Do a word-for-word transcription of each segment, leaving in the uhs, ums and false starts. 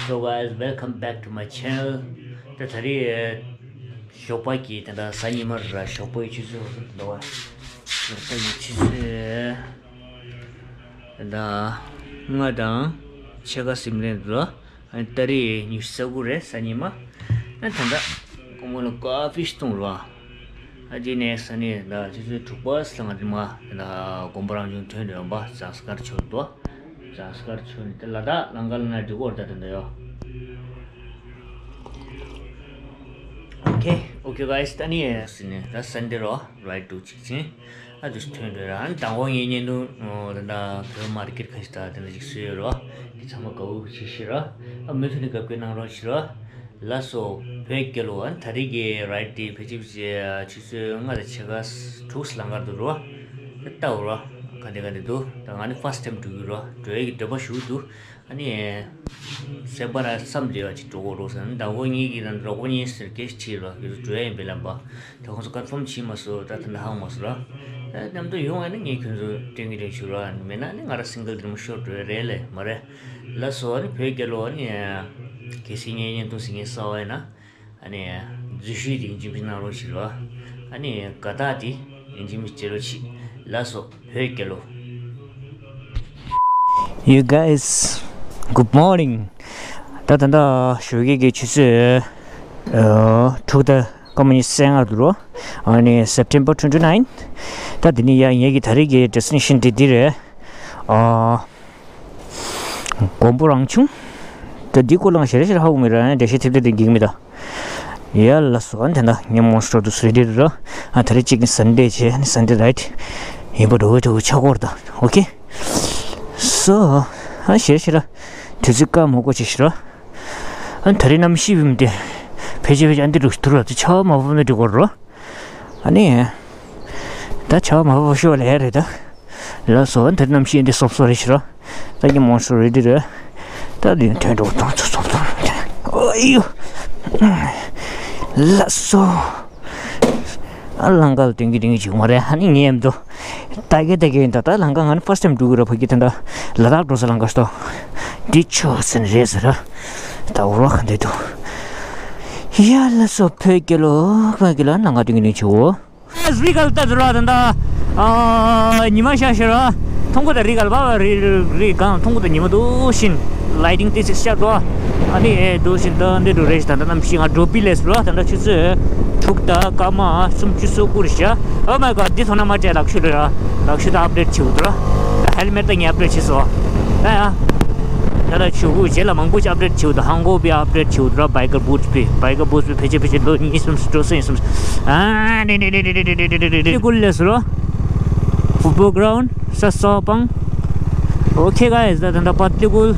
So guys, welcome back to my channel. ད་ད་རེས་ཞོགས་པ་གི་ད་ད་གཟའ་ཉི་མ་ར་ཞོགས་པའི་ཆུ་ཚོད་འདུག་བ། ཞོགས་པ་གི་ཆུ་ཚོད་ད་ལྔ་དང་ཕྱེད་ཀ་ཟིན་རན་འདུག་ཨ་ནི་ཏ་རིག་ཉི་ཤུ་རྩ་དགུ་རེད། གཟའ་ཉི་མ། ཨ་ད་ད་དགོང་མོ་ལ་ཀོ་ཕི་བཏུང་རོགས། ཨ་དེ་ནས་ས་ནས་ད་ཆུ་ཚོད་དྲུག་པ་ལ་ང་དེ་མ་ད་མགོན་པོ་རང་བྱུང་ཐོན་འདོད་པ་ཛངས་དཀར་ཆོས་དོ། ཛངས་དཀར་ཆོས་ནས་ད་ལ་དྭགས་ལམ་ཁ་ལ་ན་འགྲིག་གོ་ད་དེ་འདྲ་ཡོད། Okay, okay guys, ད་ནི་ཡ་ཟིན་ནས་ད་Sunday རོ། རའིཌ་འདུག་ཅིག་ཅིང་། ཨ་དུ་ཐོན་འདོད་ར། ཨ་ནི་དང་པོ་ངའི་བརྙན་ཐུང་ད་ལྟ་བོད་མར་ཀེཊ་ཁ་ཤས་ད་དེ་འདྲ་ཅིག་བཟོས་ཡོད་རོ། དེ་ཚང་མ་དགའ་བོ་བྱེད་ཤེས་རོ། ཨ་མུ་མཐུད་ནས་དགའ་བསྐྱེད་གནང་རོགས་ཞུ་རོ། ལགས་སོ། བོད་རྒྱལ་ལོ། ཨ་ནི་ད་རེས་ཀྱི་རའིཌ་དེ་ཕལ་ཆེར་ཕལ་ཆེར་ཆུ་ཚོད་ལྔ་དང་ཕྱེད་ཀ་དྲུག་ལམ་ཁར་འདུག་རོ། ཨ་ལྟ་འོ་རོ། ག་འདྲ་ག་འདྲ་འདུག་ད་ང་ནི་ཕར་སི་ཊི་ཊའིམ་འགྲོ་གི་རོ། འགྲོ་ཡས་ཀྱི་འདོད་པ་ཞུ་འདུག་ཨ་ནི། སེམས་པ་ན་བསམ་བདེ་བ་ཅིག་འགྲོ་གོ་རོགས་ཟེར་ན་ཟླ་བོ་གཉིས་ཀྱི་ནང་རོགས་པ་གཉིས་ཟེར་སྐད་ཆ་དྲིས་རོགས། ཁྱོད་ཚོ་འགྲོ་ཡ་ཡིན་པས་ལབ་པ། ད་ཁོང་ཚོ་ཀོན་ཕོམ་བྱས་མ་སོང་། ད་ད་ལྟ་ཧ་གོ་མ་སོང་ར། ཨ་མཉམ་དུ་ཡོང་བ་ན་ངས་ཁྱོད་ཚོ་སྟོན་གྱི་རེད་ཞུ་རོགས། མེད་ན་ནི་ང་ར་སིང་གལ་འདིར་མ་ཤོར་འགྲོ་ཡ་རེད་ལེ་མ་རེད། ལགས་སོ། ཨ་ནི་བོད་རྒྱལ་ལོ། ཨ་ནི་གལ་སྲིད་ངའི་བརྙན་ཐུང་ཟིན་ངའི་གསར་བ་ཡིན་ན། ཨ་ནི་འཛུལ་ཞུགས་དེ་ཡིན་གཅིག་མིན་གནང་རོགས་ཞུ་རོགས། ཨ་ནི་དགའ་རྟགས་དེ་ཡིན་གཅིག་མིན་སྤྲད་རོགས་བྱེད། ལགས་སོ། བོད་རྒྱལ་ལོ། You guys, good morning. ད་ད་ད་ཞོགས་ཀས་ཀྱི་ཆུ་ཚོད་ཨ་དྲུག་དང་སྐར་མ་ཉི་ཤུ་རྩ་ལྔ་འདུག་རོ། ཨ་ནི་September twenty-nine. ད་འདི་ནི་ཡ་ངེད་ཀྱི་ད་རེས་ཀྱི་ཌེ་སི་ཊི་ནེ་ཤན་འདི་འདི་རེད། ཨ། མགོན་པོ་རང་བྱུང་། ད་འདི་སྐོར་ལ་ང་ཞེ་རེ་ཞེ་རེ་ཧ་གོ་མི་ར། འགྲེལ་བཤད་ཐེབས་ཐེབས་དེ་འགིག་མི་ད། ཡ་ལ་སོ། ཨ་དེ་འདྲ་ངས་མོན་སི་ཊར་དུ་སུ་རེ་ར། ཨ་ད་རེས་གཅིག་ནི་སན་ཌེ་བྱས། ཨ་ནི་སན་ཌེ་རའིཌ་ཡིན་པ་འགྲོ་བའི་འགྲོ་བའི་ཆ་སྐོར་ད། ཨོ་ཁེ། སོ། ཨ་ཞེ་རེ་ཞེ་རེ། དུས་ཚོད་བཀག་མ་དགོས་ཅིག་ཞེ་ར། ཨ་ད་རེས་གནམ་གཤིས་བིམ་དེ། ཕལ་ཆེར་ཕལ་ཆེར་ཨ་འདི་རུ་ཐུར་བ་དེ་ཆར་པ་མ་བབས་ན་འགྲིག་གོ་རོ། ཨ་ནི། ད་ཆར་པ་མ་བབས་ཤོག་ལས་རེད་ད། ལགས་སོ། ད་གནམ་གཤིས་འདི་སོབ་སོབ་རེད་ཤི་ར། ད་ཀྱི་མོན་སུན་རེ་ཌི་རེད། ད་འདི་ཐོན་འགྲོ་དང་ཚོ་སོབ་སོབ་རེད། ཨ་ཡོ། ལགས་སོ། ཨ་ལང་ཀ་ལ་ཏིང་གི་ཏིང་གི་བྱུང་མ་རེད། ཨ་ནི་ངས་མི་འདུག་ད་གེ་ད་གེ་ཡིན་ད། ད་ལང་ཀ་ང་ནི་ཕར་སི་ཊི་ཊའིམ་འགྲོ་གི་ར། ཕ་གི་ད་ད་ལ་དྭགས་འགྲོ་ས་ལང་ཀ་ཤི་ཏོ། འདི་ཆོག་ཟིན་རེད་ཟེར་ར། ད་འོར་བ་ག་འདྲ་འདུག་ཡ་ལགས་སོ། བོད་རྒྱལ་ལོ། བོད་རྒྱལ་ལོ། ནང་ག་དུས་ཀྱི་ནས་ཆུ་བོ། རི་གལ་ལྟ་ཟེར་བ་ད་ད། ཉི་མ་ཤར་ཤར་བ། མཐོང་གོ་ད་རི་གལ་བ་བ་རི་རི་གང་མཐོང་གོ་ད་ཉི་མ་འདུག་བཞིན། ལའི་ཊིང་ཏི་སི་ཤར་འགྲོ། ཨ་ནི་ཨེ་འདུག་བཞིན་ད་འདི་འགྲོ་རེད་ཤི། ད་ད་གནམ་གཤིས་ང་འགྲོ་པི་ལས་ཟེར་བ་ད་ད་ཆུ་ཚོད་དྲུག་དང་སྐར་མ་སུམ་ཅུ་སོ་དགུ་རེད་ཤག Oh my god, འདི་ཐོག་ན་མ་སྤྲད། ལག་ཤུ་རེད་ར། ལག་ཤུ་ད་ཨབ་ཌེཊ་བྱེད་དགོས་འདུག་ར། ད་ཧེལ་མེཊ་ད་ངས་ཨབ་ཌེཊ་བྱས་སོ། ད་ཡ། ད་ད་ཆུ་བོ་རྗེས་ལ་མང་པོ་ཅིག་ཨབ་ཌེཊ་བྱས་འདུག་ཧང་གོ་བི་ཨབ་ཌེཊ་བྱས་འདུག་ར། བྷའི་ཀར་བུ་ཊི་བི་བྷའི་ཀར་བུ་ཊི་བི་ཕལ་ཆེར་ཕལ་ཆེར་ལོ་གཉིས་གསུམ་འགྲོ་ས་ཡིན་གསུམ། ཨ་ནི་ནི་ནི་ནི་ནི་ནི་ནི་ནི་ནི་ནི་ཀུལ་ལས་སུ་རོ། ཕུཊ་བོལ་གྷ་རའུན་ས་སོ་པང་། Okay guys, ད་ད་ད་པ་ཏི་ཀུལ་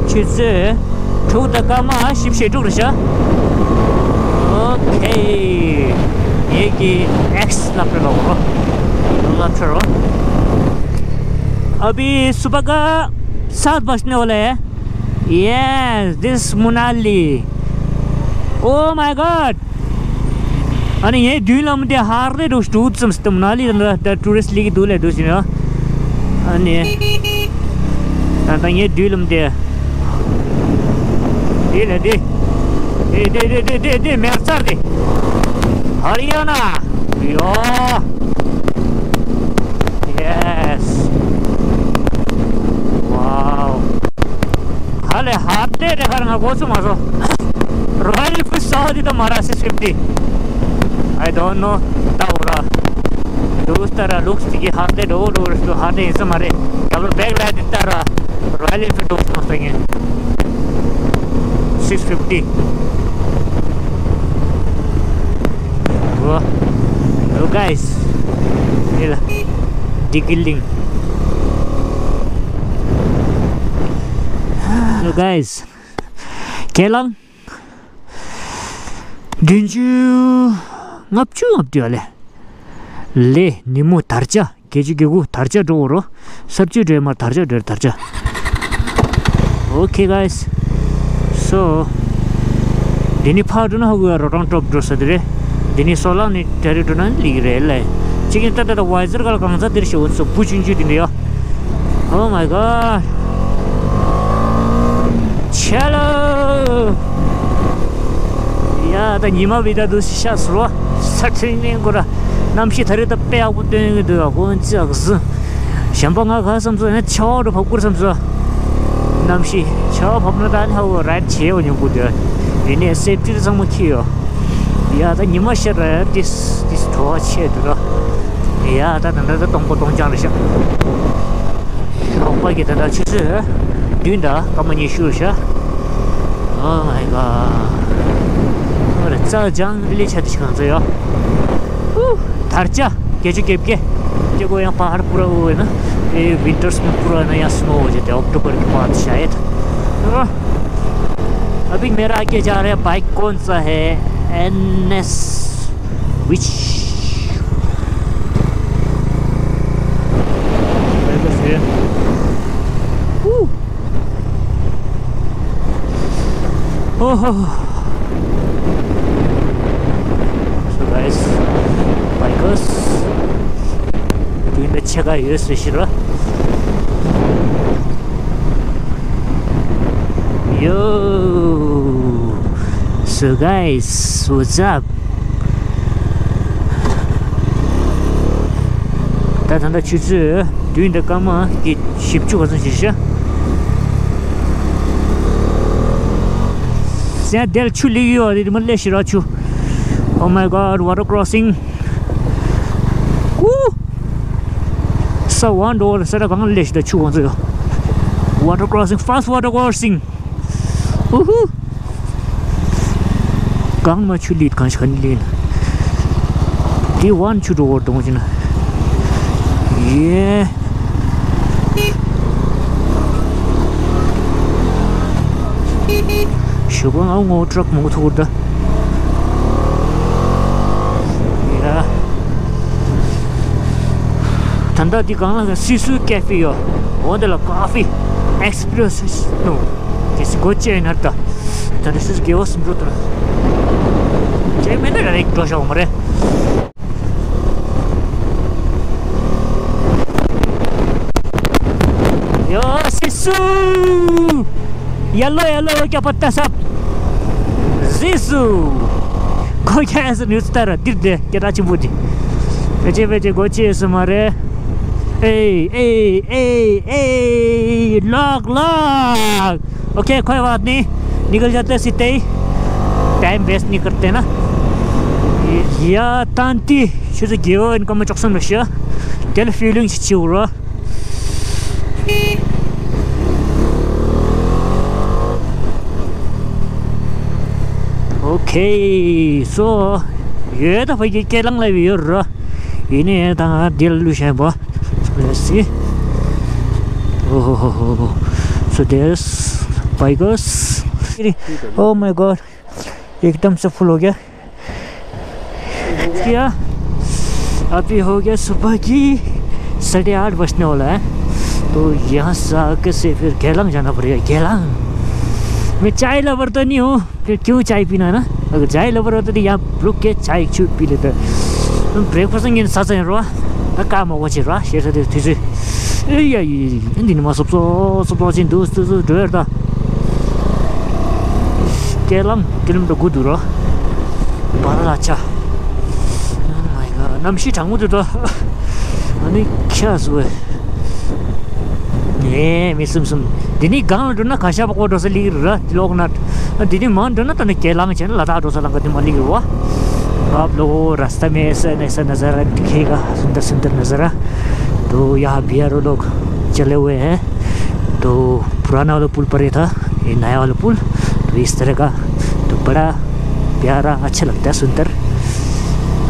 ཆུ་ཚོད་དྲུག་དང་སྐར་མ་བཞི་བཅུ་ཞེ་དྲུག་རེད་ཤག Okay. ངེད་ཀྱི་ཨེག་སི་སློབ་གྲྭ་ལ་འོ་རོ། སློབ་གྲྭ་རོ། अभी सुबह का सात बजने वाला है। Yes, this Manali. Oh my god. ཨ་ནི་ངའི་མདུན་ལམ་དེ་ཧར་ལེ་འགྲོ་འགྲོ་ཙམ་སྟེ། མ་ན་ལི་ད་ད་ཊུ་རི་སི་ཊི་སླེབས་ཀྱི་འདུག་ལེ་འདུག་ཟིན་ཡ། ཨ་ནི། ད་ད་ངའི་མདུན་ལམ་དེ། དེ་ལེ་དེ། དེ་དེ་དེ་དེ་དེ་དེ་མེར་ཚར་དེ། ཧ་རི་ཡ་ན། ཡོ། Yes. Wow. ཧ་ལས་ཧར་ལེ་རེ་ཁར་ང་གོ་ཚུ་མ་སོ། རོ་ཡལ་ཨེན་ཕིལ་ཌི་སོ་དི་ད་མ་ར་སིགས་ཕིཕ་ཊི། I don't know. ད་འོ་ར། ལུགས་ལྟར་ར་ལུགས་དེ་གི་ཧར་ལེ་འགྲོ་འགྲོ་རེད་དོ། ཧར་ལེ་ཡིན་ས་མ་རེད། རྒྱབ་ལ་བེག་ལ་དི་ལྟར་ར་རོ་ཡལ་ཨེན་ཕིལ་ཌི་འགྲོ་སོང་ས་ངས། སིགས་ཕིཕ་ཊི། འོ། འོ་གྷའི་སི། ཡེ་ལ། ཌི་ཀི་ལིང་། འོ་གྷའི་སི། ཁས་བླངས། བདུན་ཅུ། ལྔ་བཅུ་ལྔ་བཅུ་ཨ་ལེ། ལེ་ཉིན་མོ་དར་ཆ། བརྒྱད་ཅུ་གྱ་དགུ་དར་ཆ་འགྲོ་འོ་རོ། ས་བཅུ་འགྲོ་མར་དར་ཆ་འགྲོ་དར་ཆ། Okay guys. So འདི་ནི་ཕར་འགྲོ་ན་ཧ་གོ་ཡ་རོ་ཊོང་ཊོབ་འགྲོ་ས་དེ་རེད། འདི་ནི་སོ་ལང་ནི་ཌའི་རེག་འགྲོ་ན་ལིག་རེད་ལེ། ཅིག་ཡིན་ད་ད་ད་ཝའི་ཛར་ག་ལ་གང་ས་དེར་ཤོད་འོ་ཚོ་བུ་ཆུང་ཆུང་དེ་འདྲ་ཡ། Oh my god. ཆ་ལོ། ད་ཉི་མ་བི་ད་དུ་ཤ་སུ་རོ་ས་ཁྲིན་ནས་གོ་ར། གནམ་གཤིས་ད་རེས་ད་དཔེ་ཡག་པོ་སྟོན་གི་འདུག་ཨ་ཁོང་ཅི་ཨག་ཟི། གཞན་པ་ང་ག་བསམ་སོང་ཡང་ཆ་བ་རུ་བབས་སྐུར་བསམ་སོང་། གནམ་གཤིས་ཆ་བ་བབས་ན་ད་ནི་ཧ་གོ་རའིཌ་བྱེད་ཡོང་ཉུང་གུ་འདུག་ཡིན་ནའི་སེབ་ཊི་ཚང་མ་འཁྱེར་ཡོད། ཡ་ད་ཉི་མ་ཤར་ར་ཏིས་ཏིས་བྲོ་བ་ཆེ་འདུག་ར། ཡ་ད་ད་ད་ད་སྟོང་པ་སྟོང་རྐྱང་རེད་ཤག་ལོག་པ་གི་ད་ལྟ་ཆུ་ཚོད་བདུན་དང་སྐར་མ་ཉི་ཤུ་ཤག Oh my god. ཨོ་རེ་ཙ་ལྗང་ལི་ལི་ཆ་དི་ཆི་གང་ཚོད་ཡོད། ཧུ། དར་ལྕ་བརྒྱད་ཅུ་གྱ་བརྒྱད། དེ་གོ་ཡང་པ་ཧར་པུ་ར་འོ་ཡིན་ན། ཨེ་ཝིན་ཊར་སི་ཀུལ་པུ་ར་ན་ཡང་སི་ནོ་འོ་ཇེ་དེ་ཨོག་ཊོ་བར་གི་པ་ཤ་ཡེད། अभी मेरा आगे जा रहा है बाइक कौन सा है एनएस विच ओहो So guys, bikers, doing the check out here, Seshira. Yo, so guys, what's up? ད་ད་ལྟ་ཆུ་ཚོད་བདུན་དང་སྐར་མ་བཞི་བཅུ་ག་ཚོད་ཞིག་ཤག་སེང་དེར་ཆུ་ལིག་ཡོད་རེད་མ་ལས་ཤི་ར་ཆུ། Oh my god, water crossing. ཀུ། ས་བ་འགྲོ་བར་ས་ར་གང་ལས་ཤི་ད་ཆུ་གང་ཚོད་ཡོད། Water crossing, fast water crossing. ཨུ་ཧུ། གང་མ་ཆུ་ལིད་གང་ཞིག་ག་ནི་ལིན། དེ་ཝན་ཆུ་འགྲོ་བར་གཏོང་ཅི་ན། ཡེ། ཞོགས་པ་ང་ངོ་ཊྲག་མོ་ཐུག་ད། ཡ། ད་ལྟ་འདི་གང་ལ་སི་སུ་ཀེ་ཧྥེ་ཡོད། འོ་འདི་ལ་ཀ་ཧྥེ་ཨེག་སི་པི་རེ་སི་ནོ། དེ་སི་སྒོ་ཅེ་ནར་ད། ད་འདི་སི་སྒེ་བ་སུམ་འགྲོ་ད། ཅེ་མེད་ན་ར་རེག་འགྲོ་ཤོག་མ་རེད། ཡོ་སི་སུ། Yellow, yellow, क्या पत्ता सब? जीसू। को क्या ऐसे न्यूज़ तारा दिल दे क्या राची बूटी। बेचे बेचे गोचे ऐसे मारे। ए ए ए ए लॉक लॉक। ओके कोई बात नहीं, निकल जाते हैं सीधे ही। टाइम वेस्ट नहीं करते ना। या तांती शुरू गियो इनको मैं चकसन रशिया। दिल फीलिंग चिचिउरा। Okay, so ཡོད་ད་ཕ་གི་སྐད་ལང་ལ་ཡོད་ར། ཡིན་ནའི་ད་ང་འདི་ལ་ལུས་བཞིན་པ། Let's see. Oh, so there's bikers. Oh my god. एकदम से फुल हो गया। क्या? अभी हो गया सुबह की साढ़े आठ बजने वाला है। तो यहाँ से आके से फिर गेलांग जाना पड़ेगा। गेलांग। मैं चाय लवर तो नहीं हूँ, फिर क्यों चाय पीना है ना? अगर चाय लवर होता तो यहाँ रुक के चाय एक छूट पी लेता। ब्रेकफास्ट नहीं साथ रो। काम हो गया रो। शेर से तुझे। ए या ये दिन मा सब सब सब चिन दोस्त दोस्त ड्राइवर था। गेलांग किलोमीटर गुदुरा। बारा लाचा। Oh my god, नमशी ठांगु तो तो। अने क्या सुए? ए, मिसम सम। दिनी गांव डुना खाशा पको डोसे ली र लोग नट। दिनी मान डुना तने गेलांग चेन लदा डोसे लंग दिमा ली हुआ। आप लोगों को रास्ता में ऐसा ऐसा नज़ारा दिखेगा, सुंदर सुंदर नज़ारा। तो यहाँ बिहार लोग चले हुए हैं। तो पुराना वाला पुल पर ही था, ये नया वाला पुल। तो इस तरह का, तो बड़ा प्यारा, अच्छा लगता है, सुंदर।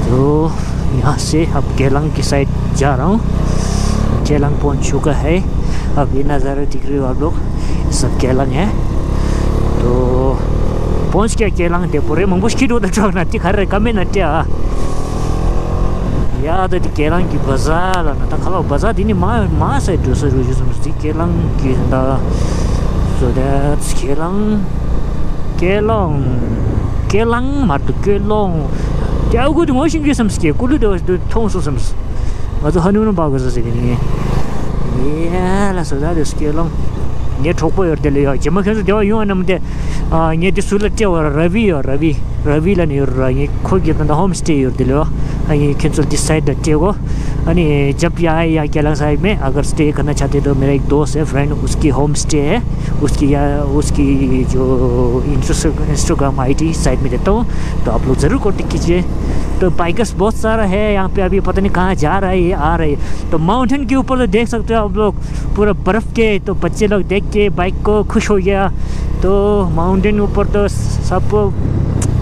तो यहाँ से अब केलांग की साइड जा रहा हूँ। केलांग पहुँच चुका है। अब ये नज़ारा दिख रही हो आप लोग, ये सब केलांग है। तो पहुँच गया केलांग, दे पूरे मंगुश की रोड ट्रक ना, तिखा रे कमे ना टिया। ཡ་ད་དེ་ཀེ་ལང་གི་བ་ཟ་ལ་ན་ད་ཁ་ལོ་བ་ཟ་དེ་ནི་མ་མ་ཟེར་འགྲོ་ས་རུ་ཞུ་སོང་། དེ་ཀེ་ལང་གི་ད་so that's ཀེ་ལང་། ཀེ་ལོང་། ཀེ་ལང་མ་གཏོགས་ཀེ་ལོང་། དེ་ཨ་ཁུ་དེ་ངོ་ཤེས་ཀྱི་བསམ་སྐྱེ་ཀུ་ལུ་དེ་བ་དེ་མཐོང་སོང་བསམ། ང་ཚོ་ཧ་ནུ་ནུ་བ་ག་ཟ་ཟེར་གི་ནི། ཡ་ལ་so that's ཀེ་ལང་། ངའི་གྲོགས་པོ་ཡོད་དེ་ལ་ཡ་རྗེས་མ་ཁྱོད་ཚོ་དེ་བ་ཡོང་ཨ་ནམ་དེ། ངས་དེ་སུ་ལ་སྤྲད་བ་ར་བི་ཡ་ར་བི། रवि ला नहीं हो रहा ये, खो गया था होम स्टे और दिलो। ये कैंसिल दिस साइड द टेगो। अनि जब यहाँ या क्या लग साइड में अगर स्टे करना चाहते तो मेरा एक दोस्त है, फ्रेंड, उसकी होम स्टे है। उसकी या उसकी जो इंस्टाग्राम आईडी साइड में देता हूँ, तो आप लोग ज़रूर कॉन्टेक्ट कीजिए। तो बाइकर्स बहुत सारा है यहाँ पे, अभी पता नहीं कहाँ जा रहा है, ये आ रहा है। तो माउंटेन के ऊपर तो देख सकते हो आप लोग, पूरा बर्फ के, तो बच्चे लोग देख के बाइक को खुश हो गया। तो माउंटेन ऊपर तो सब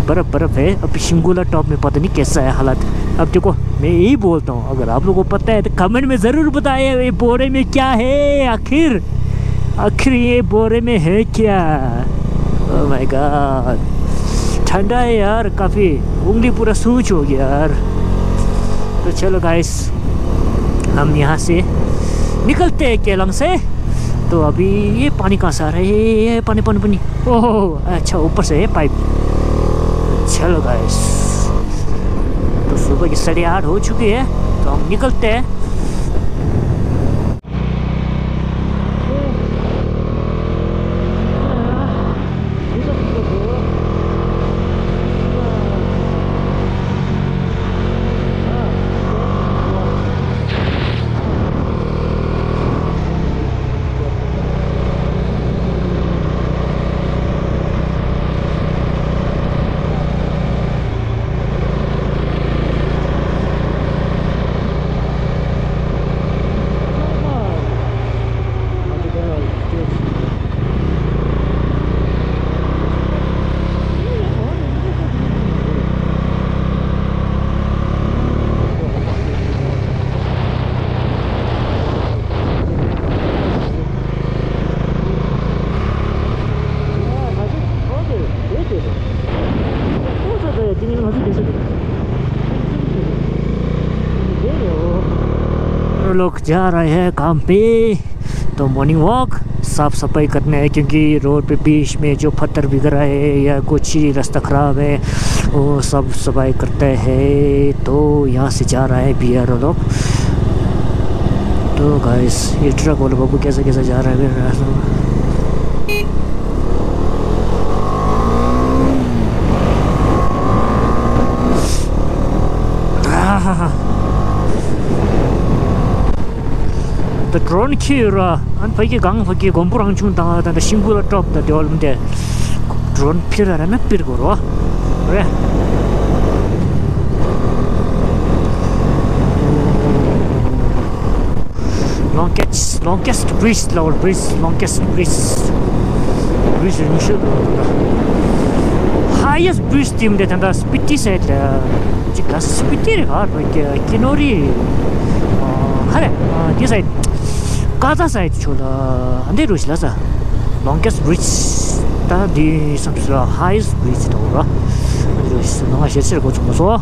बर्फ बर्फ है। अभी शिंगुला टॉप में पता नहीं कैसा है हालत। अब देखो, मैं यही बोलता हूँ, अगर आप लोगों को पता है तो कमेंट में ज़रूर बताइए, ये बोरे में क्या है आखिर, आखिर ये बोरे में है क्या? ओह माय गॉड, ठंडा है यार काफ़ी, उंगली पूरा सूज हो गया यार। तो चलो गाइस, हम यहाँ से निकलते हैं केलंग से। तो अभी ये पानी कहाँ से आ रहा है? ये पानी, पानी, पानी। ओह, अच्छा, ऊपर से है पाइप। चलो गाइस, तो सुबह की साढ़े आठ हो चुकी है, तो हम निकलते हैं। लोग जा रहे हैं काम पे। तो मॉर्निंग वॉक, साफ सफाई करने हैं, क्योंकि रोड पे बीच में जो पत्थर बिखरा है या कुछ ही रास्ता खराब है, वो सब सफाई करते हैं। तो यहाँ से जा रहा है भैया लोग। तो गाइस, ये ट्रक वाला बाबू कैसे कैसे जा रहा है मेरे रास्ते में। आहा। ད་ཌོ་རོན་འཁྱེར་ཡོད་ར། ཨ་ནི་ཕ་གི་གང་ཕ་གི་གོམ་པ་རང་བྱུང་དང་ད་ད་ཤིང་ཀུ་ལ་ཀྲོབ་ད་དེ་བ་ལུམ་དེ། ཌོ་རོན་འཕིར་ར་ར་ན་འཕིར་དགོས་རོ། རེད། Longest, longest bridge, lower bridge, longest bridge. Bridge རིང་ཤོས་དུ། Highest bridge དེ་འདི་ད་ད་སྤི་ཏི་སའེ་ཌི་ལ། ཅིག་ལ་སྤི་ཏི་རེད་ག་རེད་ཀྱི་ཀི་ནོ་རི། ཨ་ཧ་རེ། ཨ་འདི་སའེ་ཌི། ཀ་ཛ་སའེ་ཌི་ཆོ་ལ། ཨ་འདི་རུ་ཞིག་ལ་ས། Longest bridge ད་འདི་བསམ་སུ་ར་highest bridge དང་ར། འདི་རུ་ཞིག་ནང་ཞེ་ཆེར་གོ་ཚུགས་མ་སོང་།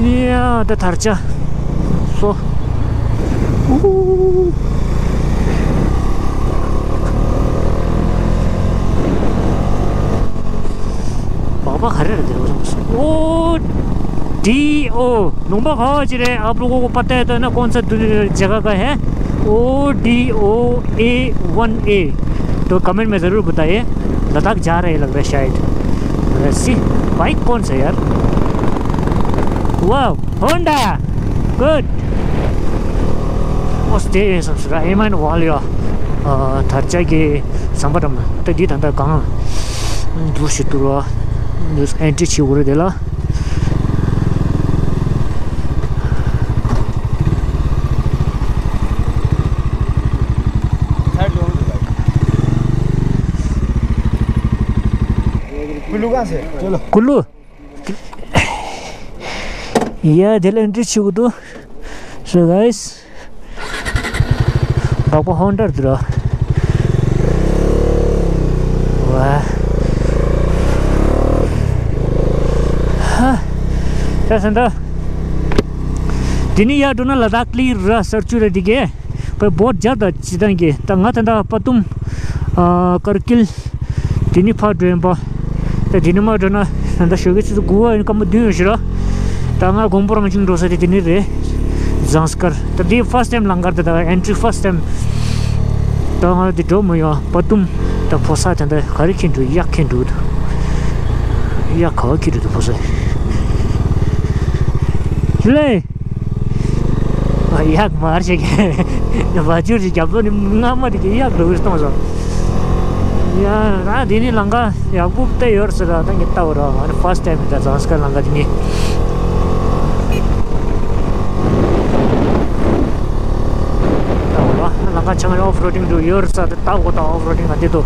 ཡ་ད་དར་ཆ་སོ། ཨུ། སྦག་སྦག་ག་རེ་རེད་དེ་རེད། ཨོ། ཌི་ཨོ། ལུང་པ་ག་བ་ཅི་རེད། आप लोगों को पता है तो ना कौन सा दु- जगह का है? ओ डी ओ ए वन ए। तो कमेंट में ज़रूर बताइए। लद्दाख जा रहे हैं लग रहा है शायद। Let's see, बाइक कौन सा है यार? वाह, होंडा। गुड। ཨོ་སྟེ་བསམ་སོང་ར། ཨེ་མན་ཝལ་ཡ། ཨ་དར་ཆ་གི་ཟམ་པ་འགྲམ་ལ་ད་འདི་ད་ལྟ་གང་འདུག་ཞིག་འདུག་ར། འདུག་ཨེན་ཊི་བྱེད་དགོས་རེད་དེ་ལ། कुल्लू कहाँ से? चलो। कुल्लू। या, दिल एंट्री छू दो। So guys, बाबा होंडा दरा। वाह। ཧ། ད་ད་ད། དེ་ནས་ཡར་འགྲོ་ན་ལ་དྭགས་ལི་ར་སར་ཆུ་ར་འདི་གས། པའི་བོད་རྒྱ་དང་སྤྱི་བཏང་གི་ད་ང་ད་ད་པ་ཏུམ། ཨ་ཀར་ཀིལ། དེ་ནས་ཕར་འགྲོ་ཡིན་པ། ད་དེ་ནས་མར་འགྲོ་ན་ད་ད་ཞོགས་ཀས་ཆུ་ཚོད་དགུ་པ་ཡིན་སྐར་མ་བདུན་ཡོད་ཤི་ར། ད་ང་དགོན་པ་རང་བྱུང་འགྲོ་ས་དེ་དེ་ནས་རེད། ཟངས་དཀར། ད་འདི་ཕར་སི་ཊེམ་ལང་ཀར་ད་ད་ཨེན་ཊི་རི་ཕར་སི་ཊེམ། ད་ང་འདི་འགྲོ་མི་ཡོང་པ་ཏུམ། ད་ཕོ་ས་ད་ད་ག་རེ་ཁེན་འགྲོ་ཡག་ཁེན་འགྲོ་འདུག་ཡ་ག་བ་ཁྱེར་འདུག་ཕོ་སོ། ཞུ་ལེ། ཨ་ཡག་མར་ཞིག་གི་བ་ཅུར་ཞིག་རྒྱབ་ལོ་ནི་སྔ་མ་དེ་གི་ཡག་འགྲོ་གི་གཏོང་སོང་། ཡ་ར་དེ་ནི་ལང་ཀ་ཡག་པོ་བལྟས་ཡོད་ཟེར་ར། ད་ངས་ལྟ་བ་ར། ཨ་ནི་ཕར་སི་ཊི་ཊའིམ་ད་ཛང་སི་ཀ་ལང་ཀ་དེ་ནི། ལང་ཀ་ཆང་ཨོཕ་རོ་ཌིང་དུ་ཡོད་ས་དེ་ལྟ་གོ། ད་ཨོཕ་རོ་ཌིང་ང་འདི་དུ་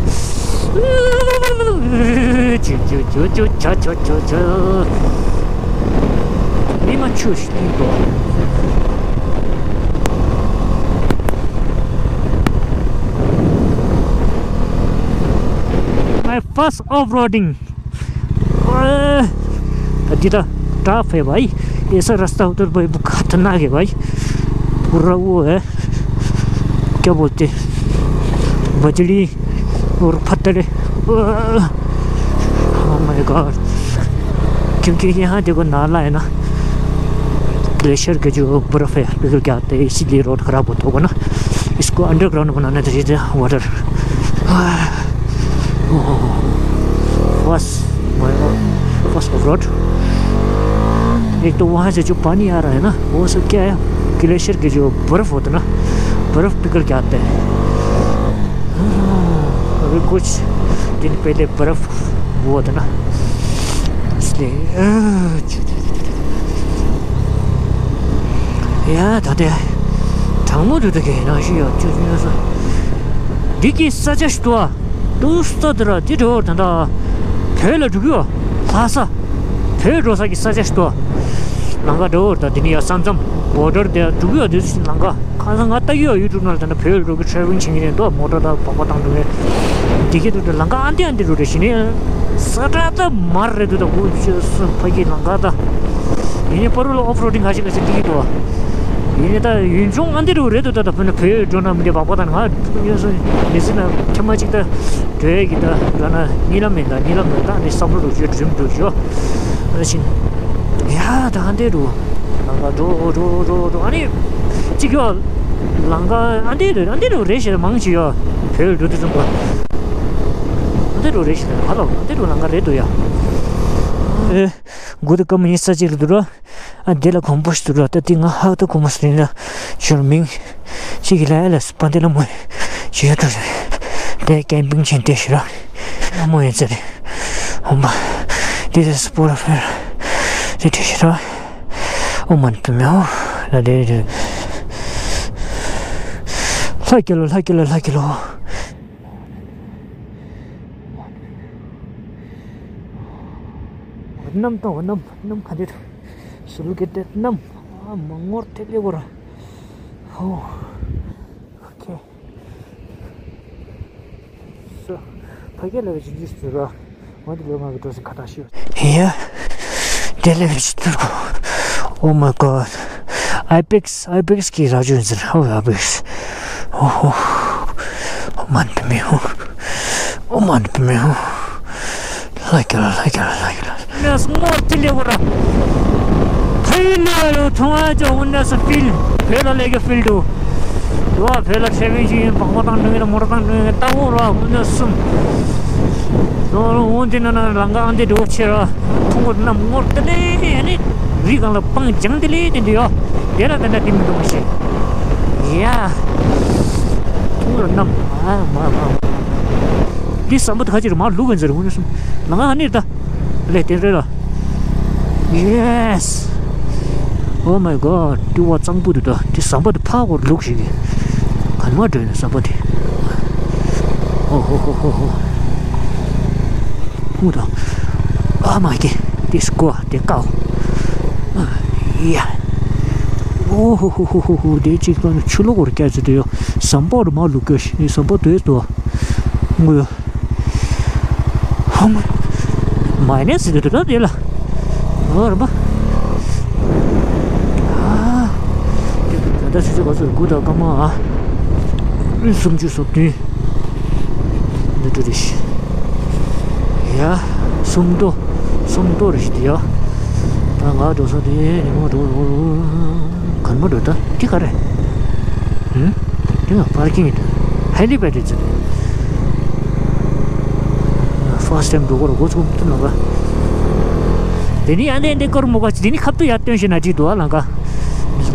ཅུ་ཅུ་ཅུ་ཅུ་ཅུ་ཅུ་ཅུ་ཅུ། མི་མ་ཆུ་ཤིང་དུ། My first off-roading. ད་འདི་ད་ད་ཕེ་བའི་ཨེ་ས་ར་སྟ་ཨུ་ཏར་བའི་བུ་ཁ་ཐ་ན་གེ་བའི་བུ་ར་བོ་ཨེ་ཀྱ་བོ་ཏེ་བ་ཇི་ལི་ཨོར་ཕ་ཏ་ལེ། Oh my God. क्योंकि यहाँ देखो नाला है ना, ग्लेशियर के जो बर्फ है पिघल के आते हैं, इसीलिए रोड खराब होता होगा ना। इसको अंडरग्राउंड बनाना चाहिए था, water. First, first of road. एक तो वहाँ से जो पानी आ रहा है ना, वो सब क्या है, ग्लेशियर के जो बर्फ होता है ना, बर्फ पिघल के आते हैं। अभी कुछ दिन पहले बर्फ हुआ था ना, इसलिए। ཡ་ད་དེ་གྲང་མོ་འདུག་ད་གེ་ནང་བཞིན་ཡོད་ཅུ་ཅུ་ཡོད་སོ། འདི་གི་ས་ཆ་ཞིག་འདུག་ཨ། ཏུ་སྟོ་དེ་ར་དེ་འགྲོ་བར་ད་ད་བོད་ལ་འགྲོ་གི་ཡོད། ལྷ་ས་བོད་འགྲོ་ས་གི་ས་ཆ་ཞིག་འདུག་ཨ། ལང་ཀ་འགྲོ་བར་ད་དེ་ནི་ཡ་ས་མཚམས་བོ་ཌར་དེ་འགྲོ་གི་ཡོད། དེ་ཚོ་ལང་ཀ་ཁ་སང་ང་ལྟ་གི་ཡོད་ཡུ་ཊུབ་ནང་ལ། ད་ནི་བོད་འགྲོ་གི་ཊེ་རེ་ཝལ་བྱེད་ཀྱི་རེད་འདུག་མོ་ཊ་དང་སྦག་སྦག་བཏང་འགྲོ་གི་རེད། དེ་གི་འདུག་ད་ལང་ཀ་ཨ་འདི་ཨ་འདི་འགྲོ་རེད་ཞེས་ནས། ས་ཁྲ་ད་མར་རེད་འདུག་ད་འུ་ཅོ་སུ་ཕ་གི་ལང་ཀ་ད། ཡིན་ནའི་པ་རུ་ལ་ཨོཕ་རོ་ཌིང་ག་ཞིག་ག་ཞིག་འགྲིག་གི་འདུག་ཡིན་ནའི་ད་ཡུལ་ལྗོངས་ཨ་འདི་རུ་རེད་འདུག་ད་ད་བོད་ནས་བོད་འགྲོ་ན་མི་འདི་སྦག་སྦག་ད་ང་ཡོད་སོ་མི་ཟིན་ན་ཁྱེད་མ་གཅིག་ད་འགྲོ་ཡས་ཀྱི་ད་ར་ན་གཉིད་ལམ་མེད་ད་གཉིད་ལམ་མེད་ད་ནི་བསམ་བློ་འགྲོ་རྒྱུ་འགྲིམ་འགྲོ་རྒྱུ། ཨ་ཕྱིན། ཡ་ད་ཨ་འདི་རུ། ལང་ཀ་འགྲོ་འགྲོ་འགྲོ་འགྲོ། ཨ་ནི་གཅིག་ཡོད། ལང་ཀ་ཨ་འདི་རུ་ཨ་འདི་རུ་རེད་ཤག་མང་ཆེ་ཡོད། བོད་འགྲོ་དུས་ཙམ་པ། ཨ་འདི་རུ་རེད་ཤག་ཧ་ལོ། ཨ་འདི་རུ་ལང་ཀ་རེད་འདུག་ཡ། ཨེ། དགུ་དང་སྐར་མ་ཉི་ཤུ་རྩ་གཅིག་ལ་འདུག་ར། ཨ་འདི་ལ་དགོངས་པ་ཞིག་འདུག་ར། ད་འདི་ང་ཧ་ད་དགོངས་པ་ཞིག་ཡིན་ན་ཞོར་མིང་གཅིག་གི་ལ་ཡ་ལ་སི་པ་འདི་ལ་མོ་ཞིག་ཡོད་འགྲོ་རེད། དེ་ཀེམ་པིང་བྱེད་འདི་ཞིག་ར། ཨ་མོ་ཡིན་ཚེ་རེད། འོ་མ། འདི་ཟེར་སི་པོ་ར་ཕེར་རེད་འདི་ཞིག་ར། ཨོ་མ་ནི་པདྨེ་ཧོ། ལ་དེ་རེད། ལྷ་རྒྱལ་ལོ། ལྷ་རྒྱལ་ལོ། ལྷ་རྒྱལ་ལོ། གནམ་དང་གནམ་གནམ་ག་འདྲ་འདུག་ཞི་ལུ་གེ་ཏེ་གནམ། ཨ་མ་ངོར་ཐེ་ལེ་བོ་ར། ཧོ། ཨོ་ཁེ། སོ། ཕ་གི་ལ་བའི་ཇིན་ཇིས་ཟེར་བ། ང་དེ་ལོ་ང་གི་འགྲོ་སའི་ཁ་བཏགས་ཤིག་ཡོད། ཡ། དེ་ལས་བྱེད་ཐུབ། Oh my God. Ibex, Ibex གི་ར་ཇོ་ཟེར། ཧོ་Ibex. ཨོ་ཧོ། ཨོ་མ་ནི་པདྨེ་ཧོ། ཨོ་མ་ནི་པདྨེ་ཧོ། ལྷ་རྒྱལ་ལོ། ལྷ་རྒྱལ་ལོ། ལྷ་རྒྱལ་ལོ། ནས་སྔོ་ཐི་ལེ་བོ་ར། ཐི་ལེ་རུ་ཐོང་ཨ་ཅོ་འུ་ནས་སུ་ཕིལ། བོད་ལ་ལས་ཀྱི་ཕིལ་དུ། དུ་བ་བོད་ལ་ཁྲེ་བིན་ཞིག་ཡིན། བང་པོ་བཏང་འགྲོ་ཡིན་ལ་མོ་ཊ་བཏང་འགྲོ་ཡིན། ལྟ་བོ་ར་འུ་ནས་སུམ། དོ་རུ་འོང་དེ་ན་ན་ལང་ཀ་ཨ་འདི་འགྲོ་ཆེ་ར། ཐུང་གོ་ནམ་སྔོ་ཐི་ལེ་ནི། རི་སྒང་ལ་སྤང་ལྗང་ཐི་ལེ་དེ་འདི་ཡོ། དེ་ལ་དེ་འདྲ་དེ་མི་འདུག་མ་ཤེས། ཡ། ཐུང་ར་ནམ། ཨ་མ་མ་མ། འདི་ཟམ་པ་དེ་ཁ་ཅིག་རེད་མ་ལུག་གི་འཛེར་འུ་ནས་སུམ། ལང་ཀ་ཨ་ནི་རེད་ད། ལས་དེ་རེད་ལ། Yes. Oh my God. དེ་བ་གཙང་པོ་འདུག་ད། དེ་ཟམ་པ་དེ་ཕ་གོར་ལུག་ཞིག་གི། གན་མ་འགྲོ་ནས་ཟམ་པ་དེ། ཧོ་ཧོ་ཧོ་ཧོ་ཧོ། ཧུ་ད། ཨ་མ་གི། དེ་སྐོ་དེ་ཀའོ། ཡ། ཨོ་ཧོ་ཧོ་ཧོ་ཧོ་ཧོ། དེ་གཅིག་ག་ནས་ཆུ་ལོག་གོར་སྐྱ་ཚེ་དེ་ཡོ། ཟམ་པ་རུ་མ་ལུག་གི་ཟམ་པ་དེ་དོ། ངུ་ཡོ། ཧམ། མ་ནེ་སི་དེ་དེ་དེ་ལ། ཨོ་ར་པ། ཨ། ད་ལྟ་ཆུ་ཚོད་ག་ཚོད་དགུ་དང་སྐར་མ་ཨ། སུམ་ཅུ་སོ་བདུན། འདི་འདྲ་རེད་ཤག་ཡ། སུམ་མདོ། སུམ་མདོ་རེད་ཤག་དེ་ཡ། ད་ང་འགྲོ་ས་དེ་ཉི་མ་འགྲོ་འགྲོ་འགྲོ། ག་ནས་མ་འགྲོ་ད་འདི་ག་རེད། ཧུམ། དེ་ང་པར་ཀིང་ཧེ་ལི་པེ་ཌི་ཟེར། ཕར་སི་ཊི་ཊའིམ་འགྲོ་གོ་ར་གོ་ཚུགས་ཐུབ་ན་ག་དེ་ནི་ཡང་ནས་འདི་སྐོར་མོ་ག་ཅི་དེ་ནི་ཁབ་ཏུ་ཡར་སྟོན་བཞིན་ན་ཅི་འདུག་ཨ། ལང་ཀ་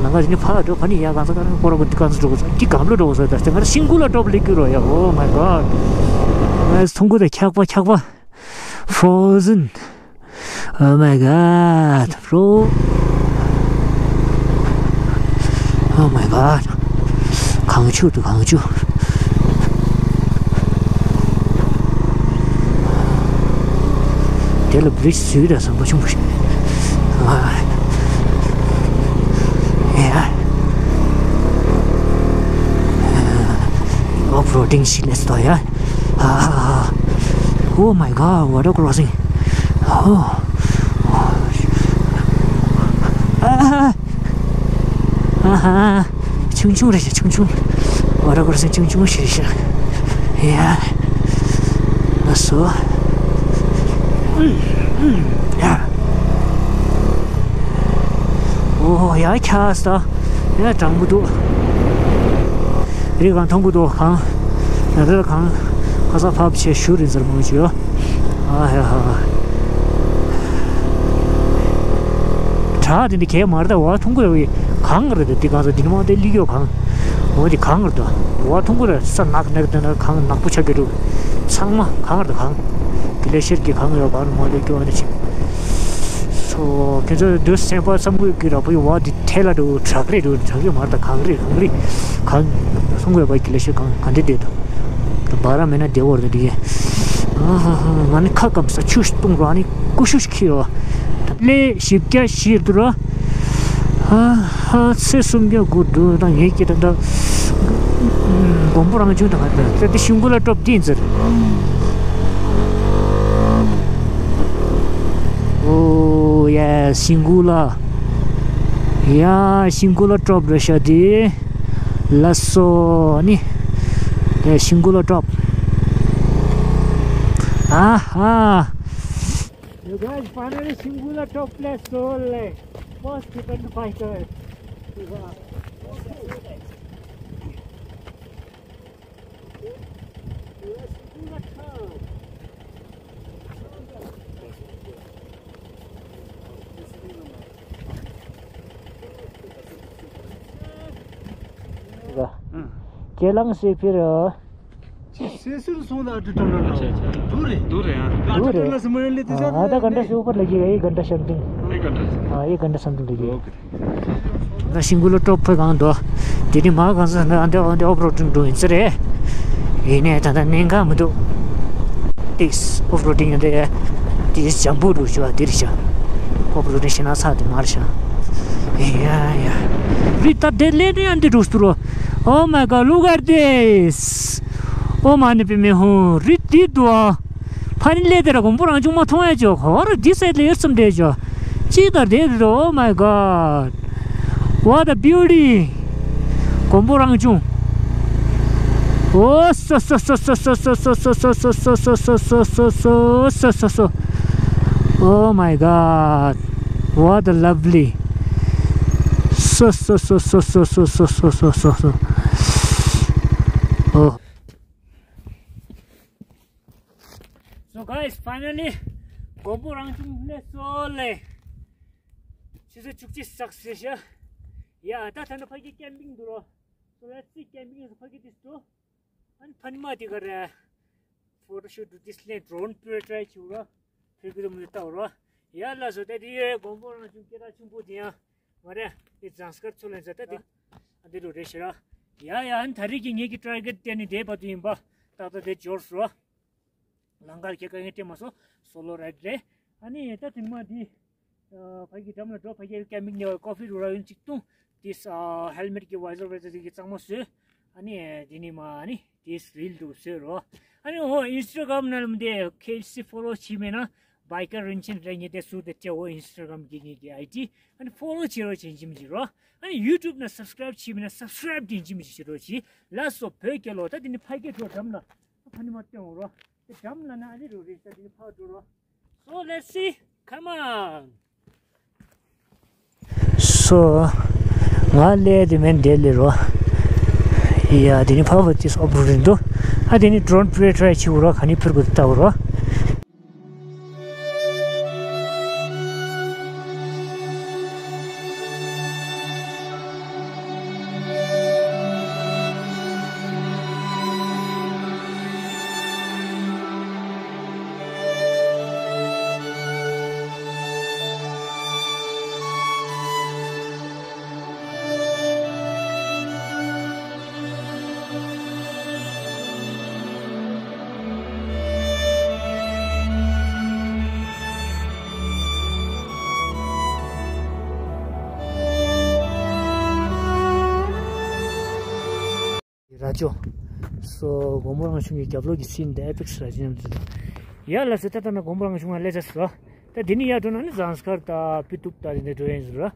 ལང་ཀ་དེ་ནི་ཕ་འགྲོ་ཕ་ནི་ཡ་གང་ས་ག་རང་སྐོར་གོ་དེ་གང་ས་འགྲོ་གོ་ས་ཀི་གམ་ལོ་འགྲོ་གོ་ས་ད་ང་ར་ཤིང་ཀུ་ལ་ཏོབ་ལེགས་ཀྱི་རོ་ཡ། Oh my God. ཨ་ཚོང་ཁུ་དེ་འཁྱག་པ་འཁྱག་པ། Frozen. Oh my God, bro. Oh my God. གངས་ཆུ་དང་གངས་ཆུ། དེ་ལ་bridge བཟོས་ར་བཟང་པོ་ཆུང་པོ་ཞིག་ཨ། ཡ། Off-roading ཞིག་ལས་སོ་ཡ། ཨ། Oh my God, water crossing. Oh. ཨ། ཨ་ཧ། ཆུང་ཆུང་རེད་ཤག་ཆུང་ཆུང་། water crossing ཆུང་ཆུང་ཞིག་རེད་ཤག་ཡ། ལགས་སོ། ཡ། ཨོ་ཡ་ཁྱ་ས། ཡ་གྲང་མོ་འདུག་རི་གང་མཐོང་གི་འདུག་གང་། ཡ་རི་གང་། ཁ་ས་ཕབ་ཆེ་ཞུ་རིན་ཟེར་མང་ཆུ་ཡོད། ཨ་ཧ་ཧ། བྲག་དེ་འདི་གས་མ་རེད་ད། འོ་མཐོང་གི་རེད་བའི། གངས་རེད་ད། འདི་གང་ས་འདི་ནི་མ་དེ་ལི་ཡོད་གངས། འོ་འདི་གངས་རེད་ད། འོ་མཐོང་གི་རེད། ས་ནག་ནག་དེ་ན་གངས་ནག་པོ་ཆགས་ཀྱི་འདུག་ཚང་མ་གངས་རེད་ད་གངས། གི་ལེ་ཤེར་གྱི་གངས་ཡོད་གངས་མ་དེ་སྐྱོ་བ་ནི་ཆེ། སོ་ཁྱེད་ཚོ་འདུག་སེམས་པ་བསམ་གི་གི་ར་བའི་འོ་འདི་ཐལ་ལ་འདུག་བྲག་རེད་འདུག་བྲག་རེད་མ་རེད་ད། གངས་རེད་གངས་རེད། གངས་མཐོང་གི་ཡོད་པ་གི་ལེ་ཤེར་གངས་ག་འདི་བསྡད་འདུག་ད་བ་ར་མེད་ན་བདེ་བོ་རེད་འདི། ཨ་ཧ་ཧ། ང་ནི་ཁ་སྐམ་ས་ཆུ་བཏུང་རོགས་ནི་ཀུ་ཤུ་ཤིག་ཁྱེར་རོགས། ལས་བཞི་བརྒྱ་བཞི་འདུག་རོགས། ཨ་ཧ། ཚེ་སུམ་བརྒྱ་དགུ་འདུག་ད་ངས་ཀྱི་ད་ད་མགོན་པོ་རང་བྱུང་དང་ད་ད་དེ་ཤིང་ཀུ་ལ་ཀྲོབ་དེ་ཡིན་ཟེར། ཨོ་ཡ། ཤིང་ཀུ་ལ། ཡ་ཤིང་ཀུ་ལ་ཀྲོབ་རེད་ཤག་དེ། ལགས་སོ་ནི། ཡ་ཤིང་ཀུ་ལ་ཀྲོབ། ཨ་ཧ། You guys, finally Shingula top place, so like, first Tibetan fighter. ཁྱེད་རང་སེ་ཕིར། སེ་སུར་སོང་ལ་ཨ་ཏི་ཏོང་ལ་ལ་དུ་རེད། དུ་རེད་ཨ། དུ་རེད། ཨ་ཏི་ཏོང་ལ་སི་མོ་ཡན་ལི་ཏི་ས་ཨ་ད་གན་ད་སུ་པར་ལ་གི་ཨེ་གན་ད་ཤམ་ཏིང་། ཨེ་གན་ད། ཨ་ཨེ་གན་ད་སམ་ཏིང་ལ་གི། ད་ཤིང་ཀུ་ལ་ཀྲོབ་ཕ་གང་དོ། དེ་ནི་མ་གང་ས་ན་ཨ་འདི་ཨ་འདི་ཨོབ་རོ་ཏིང་འགྲོ་ཡིན་ཙི་རེད། ཡིན་ནའི་ད་ད་གནད་འགག་མི་འདུག་ཏིས་ཨོབ་རོ་ཏིང་འདི་ཏིས་ཇམ་པོ་རུ་ཞུ་བ་འདིར་ཤ། ཨོབ་རོ་ཏིང་ཤི་ན་ཚ་དེ་མར་ཤ། ཡ་ཡ། རི་ད་དེ་ལེ་ནི་ཨ་འདི་རུ་སྟུ་རོ། Oh my God, look at this. ཨོ་མ་ནི་པི་མི་ཧུ་རི་དི་དུ་ཨ། ཕ་ནི་ལེ་དེ་ར་མགོན་པོ་རང་བྱུང་མ་མཐོང་ཡ་ཅོ་ཧོ་ར་འདི་སའི་ལེ་ཡོད་ཙམ་དེ་ཅོ། ཅི་ད་དེ་རི་Oh my God. What a beauty. མགོན་པོ་རང་བྱུང་། ཨོ་སོ་སོ། Oh my God. What a lovely. སོ་སོ་སོ་སོ། ཨོ། So guys, finally མགོན་པོ་རང་བྱུང་ལས་སོ་ལས། ཆུ་ཚོད་བཅུ་གཅིག་ཙམ་ཟིན་ཤག་ཡ་ད་ད་ནི་ཕ་གི་ཀེམ་པིང་འདུག་རོ། So let's see ཀེམ་པིང་ཕ་གི་དིས་འདུག་ཨན་ཕ་ནི་མ་དེ་ག་རེ། ཕོ་ཊོ་ཤུ་ཊི་འདུག་དིས་ལེན་ཌོ་རོན་པུ་རེ་ཊི་རའི་བྱེད་རོ། ཕེ་གི་དུ་མི་ལྟ་རོ། ཡ་ལ་སོ་ད་དེ་མགོན་པོ་རང་བྱུང་སྐད་གྲགས་ཆེན་པོ་དེ་ཡང་མ་རེད། དེ་ཛང་སྐར་ཚོ་ལེན་ས་ད་དེ་ཨ་འདི་རུ་རེད་ཤི་ར། ཡ་ཡ་ཨན་ད་རེས་ཀྱི་ངེད་ཀྱི་ཊར་གེཊ་དེ་ནི་དེ་བར་དུ་ཡིན་པ་ཏག་ཏག་དེ་འབྱོར་སོ། ལང་ཀར་ཁྱེད་ཀ་ངས་སྤྲད་མ་སོང་། སོ་ལོ་རའི་ཌི་རེད། ཨ་ནི་ད་དེ་མ་དེ། ཕ་གི་འགྲམ་ལ་འགྲོ་ཕ་གི་ཀེམ་པིང་ནས་ཀོ་ཕི་རུ་ར་ཡོན་གཅིག་བཏུང་། དེ་ཧེལ་མེཊ་ཀྱི་ཝི་ཟར་ཝི་ཟར་དེ་གི་གཙང་མ་བཟོས། ཨ་ནི་དེ་ནི་མ་ཨ་ནི་དེ་རིལ་དུ་བཟོས་རོ། ཨ་ནི་ཨོ་ཨིན་སི་ཊ་གྷ་རམ་ནང་ལ་མི་དེ་ཁེ་སི་ཕོ་ལོ་བྱས་མེད་ན་བྷའི་ཀར་རིན་ཆེན་རེ་ཉེ་དེ་སུ་དེ་སྤྲད་ཨོ་ཨིན་སི་ཊ་གྷ་རམ་གི་ངེད་ཀྱི་ཨའི་ཌི། ཨ་ནི་ཕོ་ལོ་བྱེད་རོགས་བྱེད་འཇིམ་བྱེད་རོགས། ཨ་ནི་ཡུ་ཊུབ་ན་སབ་སི་ཀ་རའིབ་བྱས་མེད་ན་སབ་སི་ཀ་རའིབ་འདྲེན་འཇིམ་བྱེད་རོགས་བྱེད། ལགས་སོ་བོད་རྒྱལ་ལོ། ད་དེ་ནི་ཕ་གི་འགྲོ་འགྲམ་ལ་ཕ་ནི་མ་སྟོན་འོང་རོགས། དེ་འགྲམ་ལ་ན་ཨ་ནི་རོ་རེད་ས་དེ་ནི་ཕ་འགྲོ་རོགས། So let's see. Come on. So ང་ལས་དེ་མེན་དེ་ལས་རོ། ཡ་དེ་ནི་ཕ་བ་ཅིས་ཨོབ་རུ་རིན་དུ། ཨ་དེ་ནི་ཌོ་རོན་པུ་རེ་ཊི་རའི་བྱེད་རོགས། ཁ་ནི་ཕུར་གུ་ལྟ་རོགས། ཅོ། སོ་མགོན་པོ་རང་བྱུང་གི་རྒྱབ་ལོགས་ཀྱི་སྲིན་དེ་ཨེ་པེག་སི་ར་ཅི་ཉམས་ཚོད། ཡ་ལ་སོ་ད་ལྟ་ན་མགོན་པོ་རང་བྱུང་ང་སླེབས་ཚར་སོང་ར། ད་འདི་ནས་ཡར་འགྲོ་ན་ནི་ཟངས་དཀར་དང་པི་ཏུབ་དང་དེ་འདྲ་འགྲོ་ཡིན་ཟེར་ར།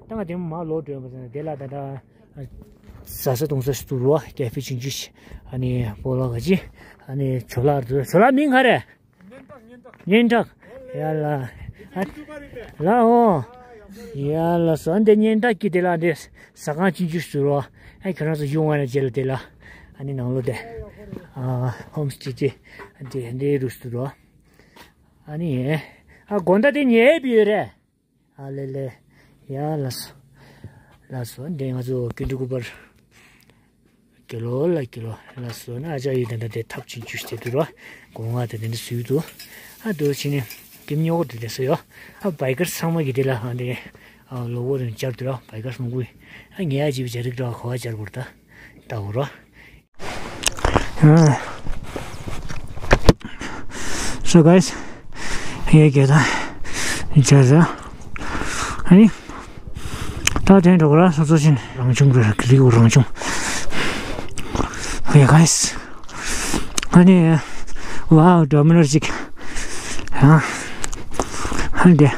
ད་ང་དེ་མ་མར་ལོག་འགྲོ་ཡིན་པ་ཟེར་ན་དེ་ལ་ད་ད། ཟ་ས་འཐུང་ས་ཞིག་འདུག་ར། ཀེ་ཧྥེ་ཆུང་ཆུང་ཞིག་ཨ་ནི་སྤོ་ལགས་ག་ཅི། ཨ་ནི་ཇོ་ལགས་འདུག་ཇོ་ལགས་མིང་ག་རེ། སྙན་གྲགས། ཡ་ལ། ཨ། ལ་འོ། ཡ་ལ་སོ་འདི་སྙན་གྲགས་ཀྱི་དེ་ལ་འདི་ཟ་ཁང་ཆུང་ཆུང་ཞིག་འདུག་ར། ཨ་ཁྱོད་རང་ཚོ་ཡོང་བ་ན་རྗེས་ལ་དེ་ལ། ཨ་ནི་ནང་ལོགས་དེ། ཨ་ཧོམ་སི་ཊེ་དེ། འདི་འདི་རུ་ཞིག་འདུག་ར། ཨ་ནི། ཨ་དགོང་དག་དེ་ཉལ་བ་ཡོད་རེད། ཨ་ལེ་ལེ། ཡ་ལགས་སོ། ལགས་སོ་འདི་ང་ཚོ་ཀུན་ཏུ་སྐུ་པར། དགེ་ལོ་ལ་དགེ་ལོ་ལ་སོ་ན་ཨ་ཅག་ཡིས་ད་ལྟ་དེ་ཐབ་ཆེན་བཅུ་ཞིག་དེ་འདུག་ར། སྒོ་ང་དེ་དེ་འདྲ་བཟོས་འདུག་ཨ་འདུག་ཕྱི་ནས་ཀེམ་ཉོ་གོ་དེ་དེ་སོ་ཡོ། ཨ་བའི་ཀར་ཚང་མ་གི་དེ་ལ་ཨ་འདི་ཨ་ལོ་གོ་རེ་བཅར་འདུག་ར། བའི་ཀར་མང་པོ་ཡིན། ཨ་ངས་ཨ་ཅིག་བྱ་རིགས་འདྲ་བ་ག་བ་བཅར་དགོས་རེད་ད། ལྟ་འོ་ར། So guys, ངས་ག་ད་བྱས་ཟ། ཨ་ནི། ད་དེ་འགྲོ་གི་ར་སོ་སོ་བཞིན་རང་བྱུང་རེད་རིག་རང་བྱུང་། Okay guys. ཨ་ནི། Wow, Dominar ཅིག་ཨ། ཨ་འདི།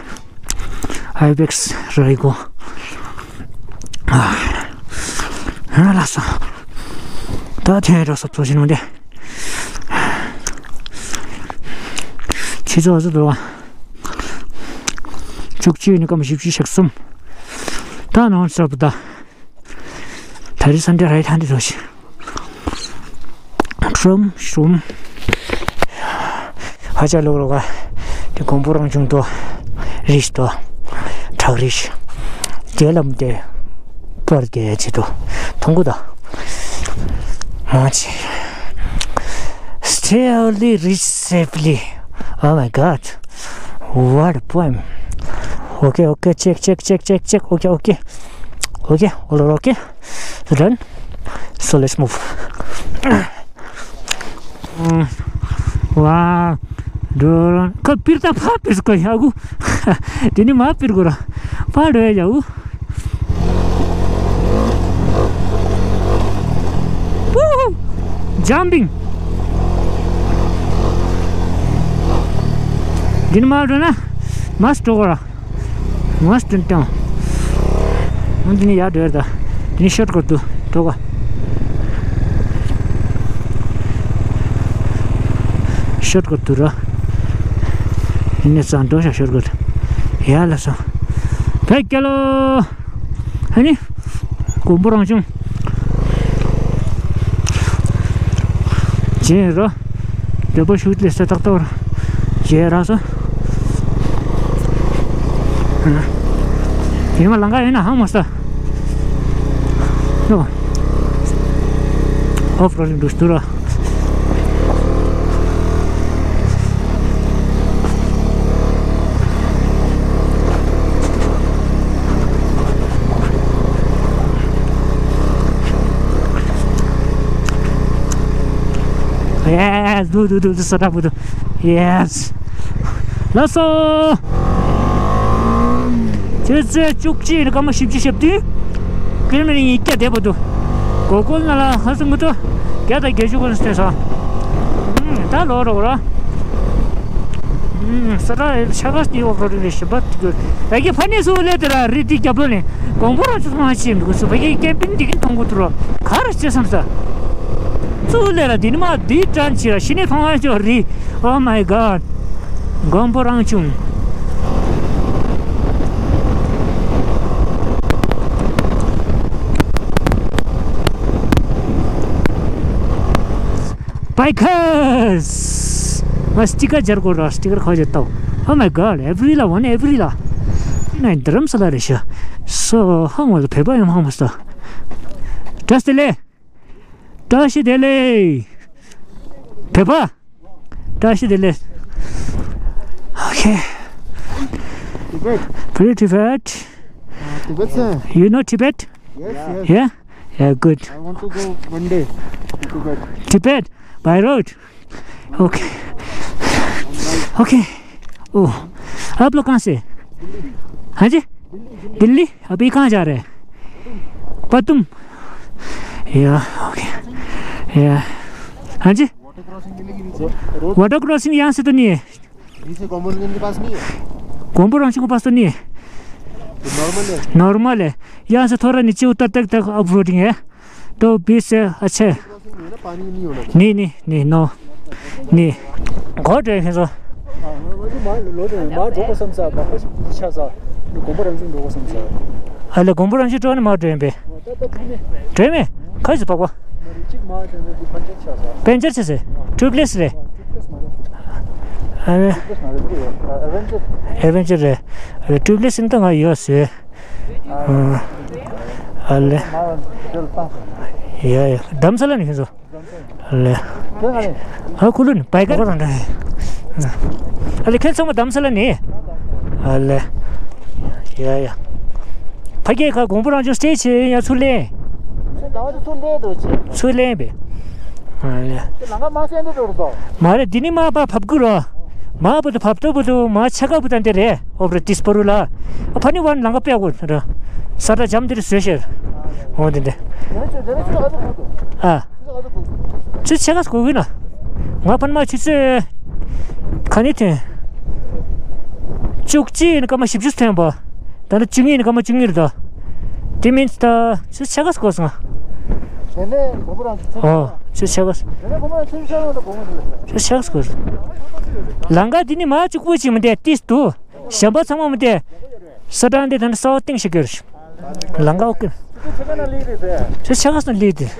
Ibex ར་ཡི་གོ་ཨ། ཨ་ལགས་སོ། ད་དེ་འགྲོ་སོ་སོ་བཞིན་འདི། ཆུ་ཚོད་ཚོད་འདུག་བཅུ་གཅིག་ནས་སྐར་མ་བཞི་བཅུ་ཞེ་གསུམ། ད་ནང་སོབ་ད། ད་རེས་སན་ཌེ་རའི་ཐན་དེ་ཚོ་ཞིག་ཧྲུམ་ཧྲུམ། ཧ་ཅང་ལོག་ལོག་ག་དེ་མགོན་པོ་རང་བྱུང་དོ། རིས་དོ། བྲག་རིས། རྒྱལ་ལམ་དེ། པར་རྒྱལ་ཡ་ཆེ་དོ། མཐོང་གོ་ད། མ་ཆེ། Stay early, reach safely. Oh my God. What a poem. Okay, okay, check, check, check, check, check. Okay, okay. Okay, all are okay. So done. So let's move. ཝ། འགྲོ་རང་ཁ་པིར་ད་ཕ་པིར་སྐོ་ཡ་གུ། དེ་ནི་མ་པིར་གོ་ར། ཕ་འགྲོ་ཡ་ཡ་གུ། Woohoo! Jumping. འདི་ནི་མ་འགྲོ་ན་མ་སྤྲོ་གོ་ར། མ་སྤྲོ་ཏང་། འདི་ནི་ཡར་འགྲོ་ཡ་ད། འདི་ནི་ཤོར་ཀཊ་འདུག་འགྲོ་ག་ཤོར་ཀཊ་འདུག་ར། འདི་ནི་ཙང་འགྲོ་ཤག་ཤོར་ཀཊ། ཡ་ལ་སོ། བེ་ཀེ་ལོ། ཨ་ནི། མགོན་པོ་རང་བྱུང་། ཇེ་རོ། འདོད་པ་ཤུགས་ལས་ས་ཏག་ཏག་ར། ཇེ་ར་སོ། ཡིན་མ་ལང་ག་ཡིན་ན་ཧང་མ་ས། ནོ། ཨོཕ་རོ་ཌིང་འདུག་སྟུ་ར། Yes, do, do, do, do, སོ་ཏྲ་བུ་དུ། Yes. ལགས་སོ། ཆུ་ཚོད་བཅུ་གཅིག་ནས་སྐར་མ་བཞི་བཅུ་ཞེ་བདུན། ཀི་ལོ་མི་ཊར་ཉིས་བརྒྱ་བསྡད་པ་འདུག་གོ་གོལ་ན་ལ་ཧ་སུ་མུ་ཏོ་བརྒྱ་དང་བརྒྱད་ཅུ་ཀོ་ན་སྟོན་ས། ད་ལོ་རོགས་ར། སོ་ཏྲ་ཤ་ག་སྟི་ཨོ་ཁོ་རི་ཞིམ་པ་ཏི་གོ། ད་གི་ཕ་ནི་སུ་ལེ་དེ་ར་རི་ཏི་རྒྱབ་ལོ་ནས་གོང་པོ་རང་ཚོ་མ་ཤེས་མི་དགོས་སུ་ཕ་གི་ཀེམ་པིང་འདི་གི་མཐོང་གོ་ཐུ་རོ་ག་ར་ཅེ་བསམ་ས། སུ་ལེ་ར་འདི་ནི་མ་འདི་ཀྲན་ཆི་ར་ཤི་ནི་ཕང་ཨ་ཅོ་རི། Oh my God. མགོན་པོ་རང་བྱུང་། Bikers. ང་སི་ཊི་ཀར་སྦྱར་དགོས་ར། སི་ཊི་ཀར་ཁ་ཅིག་བཏགས། Oh my God, every ལ་one every ལ། ང་དྷ་རམ་ས་ལ་རེད་ཤག་སོ་ཧང་བ་ལ་བོད་པ་ཡང་ཧང་མ་སོ། བཀྲ་ཤིས་བདེ་ལེགས། བཀྲ་ཤིས་བདེ་ལེགས། བོད་པ། བཀྲ་ཤིས་བདེ་ལེགས། Okay. Tibet. Pretty Tibet. Uh, Tibet, sir. You know Tibet? Yes, yes. Yeah? Yeah, good. I want to go one day to Tibet. Tibet, by road. Okay. Okay. Oh, आप लोग कहाँ से? हाँ जी? दिल्ली? अभी कहाँ जा रहे हैं? पतुम। Yeah, okay. हाँ जी। वाटर क्रॉसिंग के लिए कि नीचे? रोड। वाटर क्रॉसिंग यहाँ से तो नहीं है। नीचे कॉमन के पास नहीं है? गोम्बो रांची के पास तो नहीं है। तो नॉर्मल है। नॉर्मल है। यहाँ से थोड़ा नीचे उतर तक, तक ऑफ रोडिंग है। तो बीच से अच्छे। क्रॉसिंग नहीं है ना, पानी नहीं होना चाहिए। नहीं, नहीं, नहीं, नो। नहीं। घोट रहे हैं सो। हाँ, वो तो मार लो, लो, मार जो कसम सा, बापस पीछा सा। गोम्बो रांची जो कसम सा। अले गोम्बो रांची तो नहीं मार रहे हैं बे। ད་ད་དྲན་མེད། དྲན་མེད། ག་ཚོད་འཕགས་པ། མ་རེད། གཅིག་མ་དྲན་མེད། འདི་ཕན་ཆད་ཆགས་ས། ཕན་ཆད་ཆགས་ས། ཊུ་པི་ལེ་སི་རེད། ཊུ་པི་ལེ་སི་མ་རེད། ཨ་རེད། ཊུ་པི་ལེ་སི་མ་རེད། འདི་ཨེ་ཝེན་ཇར། ཨེ་ཝེན་ཇར་རེད། ཊུ་པི་ལེ་སི་ནི་ད་ང་ཡོད་ཟེར། ཨ་ལེ། ཡ་ཡ། དྷ་རམ་ས་ལ་ནས་ཁྱེད་ཚོ། ལེ། ཨ་ཁུ་ལུ་ནི་བའི་ཀར་དང་འདྲ། ཨ་ལེ། ཁྱེད་ཚང་མ་དྷ་རམ་ས་ལ་ནས། ཨ་ལེ། ཡ་ཡ། ཕ་གིའི་ཁ་གོང་བུ་རང་བྱུང་སྟེ་ཆེ་ཡ་ཚུར་ལེན། ཚུར་ལེན་པས། ཨ་ལེ། མ་རེད། འདི་ནི་མ་པ་བབ་དགོས་རོ། མ་བུ་དུ་བབ་ཏོ་བུ་དུ་མ་ཆ་ག་བུ་དང་དེ་རེད། ཨོ་བྲ་ཏིས་པ་རུ་ལ། ཨ་ཕ་ནི་ཝན་ལང་ཀ་པེ་གོ་ར། ས་ཏྲ་འཇམ་དེར་བཟོས་ཤེར། འོ་དེ་འདྲ། ཨ། ཆུ་ཆེ་ག་སྐོར་གི་ན། ང་ཕན་མ་ཆུ་ཚོད། ག་ནི་ཐོན། བཅུ་གཅིག་ཡིན་སྐར་མ་བཞི་བཅུ་ཐོན་པ། ད་ནི་བཅུ་གཉིས་ཡིན་སྐར་མ་བཅུ་གཉིས་རེད་ད། དེ་མིན་ད་ཆུ་ཆེ་ག་སྐོར་སོང་། དེ་ནས་གོ་བུ་རང་ཆུ་ཚོད། ཨོ། ཆུ་ཆེ་ག་སོང་། དེ་ནས་གོ་བུ་རང་ཆུ་ཚོད་ལ་གོ་བུ་རང་ཆུ་ཆེ་ག་སྐོར་སོང་། ལང་ཀ་དེ་ནི་མ་གཅིག་པུ་ཅིག་མི་འདས་ཏིས་དུ། གཞན་པ་ཚང་མ་མི་དེ། ས་གྲངས་དེ་ད་ནི་ས་བ་སྟེང་ཞིག་གྱུར། ལང་ཀ་ཨོ་ཀེ། ཆུ་ཆེ་ག་སོང་ལི་དེ།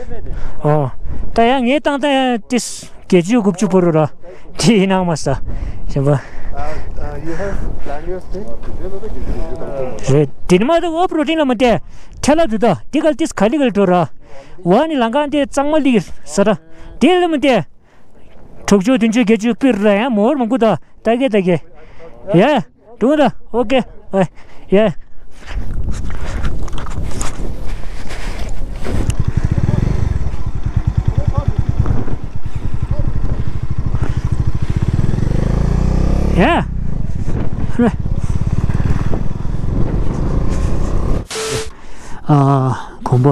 ཨོ། ད་ཡང་ངས་བཏང་ད་ཡང་ཏིས་བརྒྱད་ཅུ་དགུ་བཅུ་བོ་རུ་ར། དེ་ཡིན་ནང་མ་ས། གཞན་པ། Uh, uh, you have planned your stay? རེད། དེ་ནི་མ་ད་ཨོ་བྷ་རོ་ཌིང་ལ་མི་དེ། ཁྲལ་ལ་དུ་ད་དེ་གལ་ཏིས་ག་ལི་གལ་འགྲོ་ར། ཝ་ནི་ལང་ཀ་དེ་གཙང་མ་ལིར་ས་ར། དེ་ལ་མི་དེ། དྲུག་ཅུ་བདུན་ཅུ་བརྒྱད་ཅུ་པིར་ར་ཡང་མོར་མང་པོ་ད་ད་གེ་ད་གེ། ཡ། དུང་ད། ཨོ་ཀེ། ཨ། ཡ། ཡ། ཨ། གོམ་པ།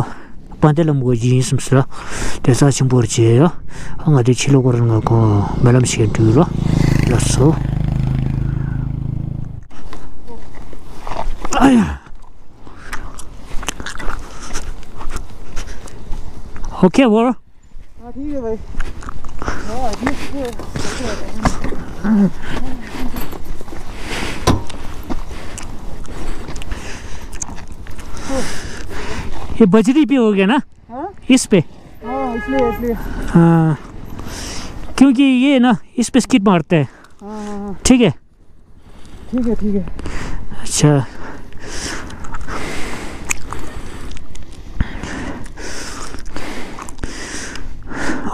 དཔལ་ལྡན་ལྷ་མོ་གི་ཡིན་སེམས་སུ་ར། དེ་ས་ཆེན་པོར་བྱས་ཡོད། ང་དེ་ཕྱི་ལོགས་སྐོར་ང་ཁོང་སྨོན་ལམ་བྱེད་འགྲོ་རོགས། ལགས་སོ། ཨ་ཡ། ཨོ་ཁེ་བོར། हाँ, ठीक है भाई। हाँ, ठीक है। ये बजरी पे हो गया ना? हाँ? इस पे? हाँ, इसलिए, इसलिए। हाँ, क्योंकि ये ना, इस पे स्किड मारते हैं। हाँ, हाँ, हाँ। ठीक है। ठीक है, ठीक है। अच्छा।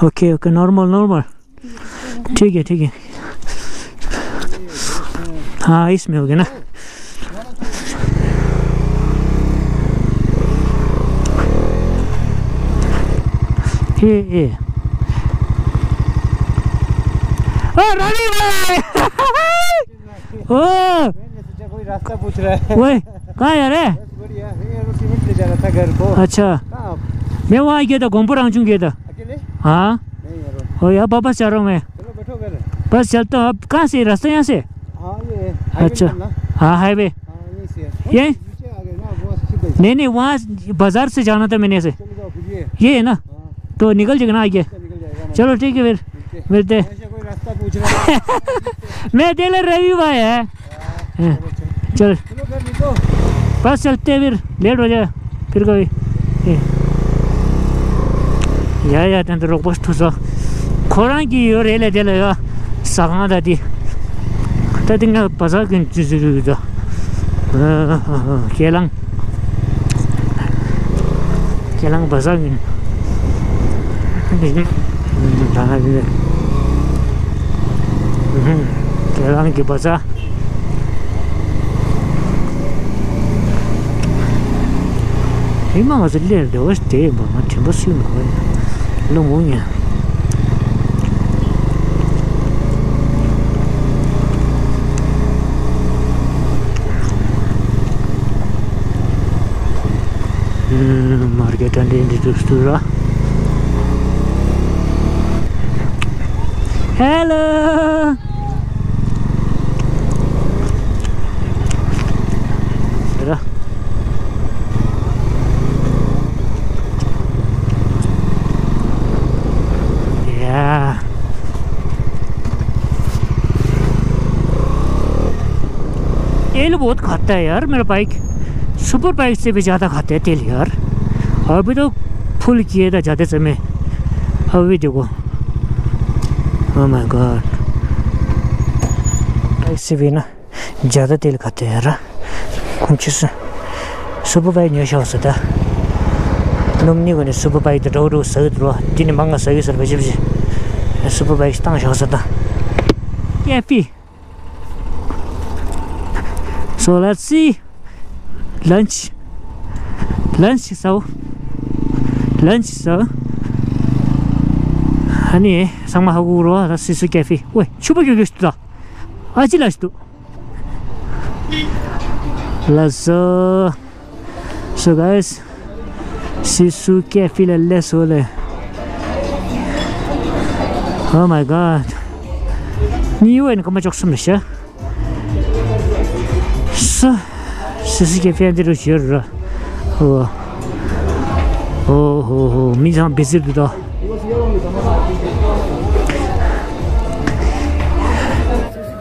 Okay, okay, normal, normal. ठीक है, ठीक है। हाँ, इसमें हो गया ना। ए, ए। ओ, रानी भाई। ओ। मैंने सोचा कोई रास्ता पूछ रहा है। ओए, कहाँ है रे? बस बढ़िया, ये यार सीमेंट ले जा रहा था घर को। अच्छा। कहाँ आप? मैं वहाँ गया था, गोमपुर आंगचुंग गया था। अकेले? हाँ। नहीं यार। ओ यार, वापस जा रहा हूँ मैं। चलो बैठो फिर। बस चलता हूँ। आप कहाँ से? रास्ता यहाँ से? हाँ, ये है। हाईवे अच्छा। निकलना। हाँ, हाईवे। हाँ, यहीं से है। ये? नीचे आ गए ना, वो सीधा ही। नहीं, नहीं, वहाँ बाजार से जाना था मैंने ऐसे। चलो जाओ फिर ये। ये है ना? हाँ। तो निकल जाएगा ना आगे? निकल जाएगा ना। चलो ठीक है फिर। मिलते हैं। ऐसे कोई रास्ता पूछ रहा है। मैं टेलर रवि भाई है। हाँ, हैं, चलो, चलो। चल। चलो, फिर निकलो। बस चलते हैं फिर, लेट हो जाए फिर कभी। ए। ཡ་ཡ། དེ་འདི་རོགས་པ་ཐུག་སོང་། ཁོ་རང་གི་ཡོད་རེད་ལས་དེ་ལ་ཡ། ཟ་ཁང་ད་དེ། ད་དེ་ང་བ་ཟ་གིན་ཙི་ཙི་ཙི་ཙི། ཁས་བླངས། ཁས་བླངས་བ་ཟ་གིན། ད་ང་དེ། ཁས་བླངས་ཀྱི་བ་ཟ། ཨེ་མ། ང་ཚོ་སླེབས་བདེ་བ་ཞིག་དེ་ཡིན་པ། ང་དྲན་པ་སུས་མ་གོ་ཡིན། ལོ་ངོ་ཉེ། མར་གེ་དྲ་འདྲེན་འདི་ཚོ་སུ་ར། Hello. Yeah. तेल बहुत खाता है यार मेरा बाइक। सुपर बाइक से भी ज़्यादा खाता है तेल यार। अभी तो फुल किए था जाते समय। अभी देखो। Oh my God. बाइक से भी ना ज़्यादा तेल खाता है यार। कुछ सुपर बाइक नहीं शौक से था। नमनी को ने सुपर बाइक तो डो डो सही तो। दिन मांगा सही सर बजे बजे। सुपर बाइक तंग शौक से था। Kaifi. So let's see. Lunch. Lunch so. Lunch so. Honey, sama haguro, that's Sisu Cafe. Wait, chupa kyo kyo. Aji lastu. Lasso. So guys, Sisu Cafe la leso le. Oh my God. Ni wen kama chok sum sha. Sisu Cafe de ro shir. Oh. Oh ho ho. Mi jam busy du da. Sisu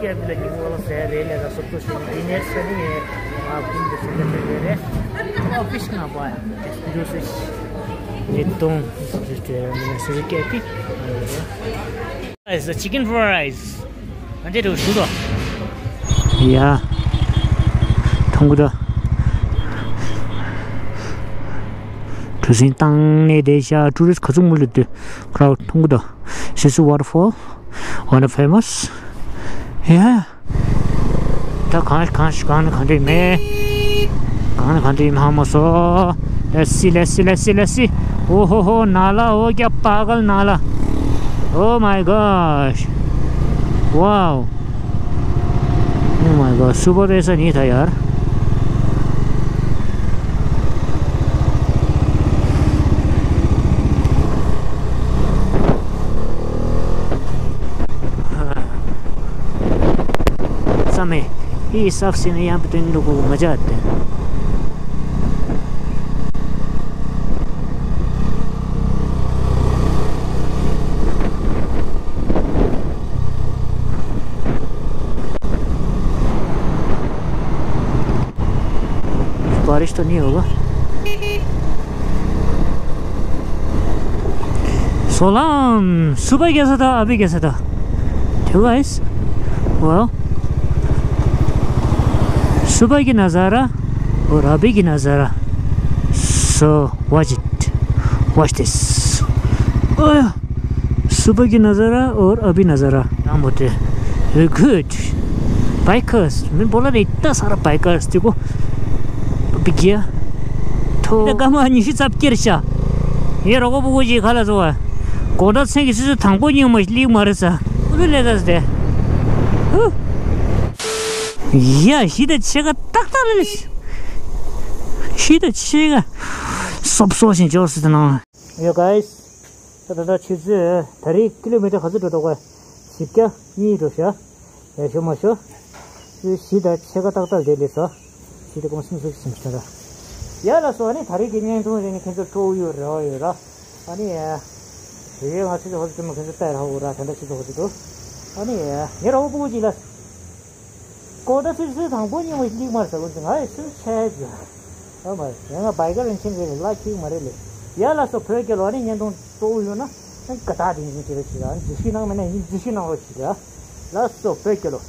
Cafe la ni wala sa re le da sotto shi. Dinner sa ni. It's a chicken fries. Ante to sudo. Yeah. Tongudo. To sin tang ne de sha tourist katsum mulu de. Crowd tongudo. Sisu waterfall. One of famous. Yeah. ད་གང་གང་གང་ནས་གང་འདྲ་མེད། གང་ནས་གང་འདྲ་མ་མ་སོ། Let's see, let's see, let's see, let's see. Oh ho ho, नाला हो क्या पागल नाला। Oh my gosh. Wow. Oh my God, super racer नहीं था यार। समय ये हिसाब से नहीं, यहाँ पे तो इन लोगों को मजा आता है। बारिश तो नहीं होगा। सलाम, सुबह कैसा था, अभी कैसा था? देखो गाइस, वाओ, सुबह की नज़ारा और अभी की नज़ारा। So watch it, watch this. ओह, सुबह की नज़ारा और अभी नज़ारा। क्या बोलते हैं? Good. Bikers. मैं बोला ना, इतना सारा bikers. देखो, बिगिया। तो का मां निशी सब केर शा। ये रोको बुगो जी खाला जो है। कोदा से किसी से थंगपो नहीं मछली मारे सा। उलू ले दस दे। या, शीदा छेगा तक तक ले। शीदा छेगा। सब सोचें जो से ना। Yo guys, ད་ད་ད་ཆུ་ཚོད་ད་རེས་ཀི་ལོ་མི་ཊར་ག་ཚོད་འགྲོ་འདུག་ག་བཞི་བརྒྱ་གཉིས་འགྲོ་ཤག་ཡ་ཞོ་མ་ཞོ། ཆུ་བཞི་དང་ཕྱེད་ཀ་ཏག་ཏག་རེད་ལས་སོ། བཞི་དང་སྐོང་སུམ་ཅུ་སོ་གཅིག་ཟིན་ཤག་ར། ཡ་ལ་སོ། ཨ་ནི་ད་རེས་ཀྱི་བརྙན་ཐུང་རེ་ནི་ཁྱེད་ཚོ་སྤྲོ་ཡོད་རེ་བ་ཡོད་ར། ཨ་ནི་ཡ། རེ་ང་ཆུ་ཚོད་ཧོ་ཚོད་མ་ཁྱེད་ཚོ་ལྟ་ར་ཧོ་ར། ད་ལྟ་ཆུ་ཚོད་ཧོ་ཚོད་འགྲོ། ཨ་ནི་ཡ་ངས་ར་ཧོ་སྤུ་གུ་གཅིག་ལ། ཀོ་ད་ཚོད་ཚོད་དང་པོ་ཉིན་མོ་སླེབས་མ་རེད་ཟེར་གོ་ང་ཡི་སུན་ཆད་ཀྱི། ཨ་མ་ཡ་ང་བའི་ཀ་རིན་ཆེན་རེད་ལ་ཁྱིག་མ་རེད་ལེ། ཡ་ལ་སོ་བོད་སྐད་ལོ་ནི་བརྙན་ཐུང་གཙོ་བོ་ཡོད་ན་ཨ་ཀ་ད་དེ་འཛིན་བྱེད་རོགས་བྱེད་ཨ་འཛུལ་ཞུགས་གནང་མེད་ན་ཡིན་འཛུལ་ཞུགས་གནང་རོགས་བྱེད་ཨ། ལ་སོ་བོད་སྐད་ལོ།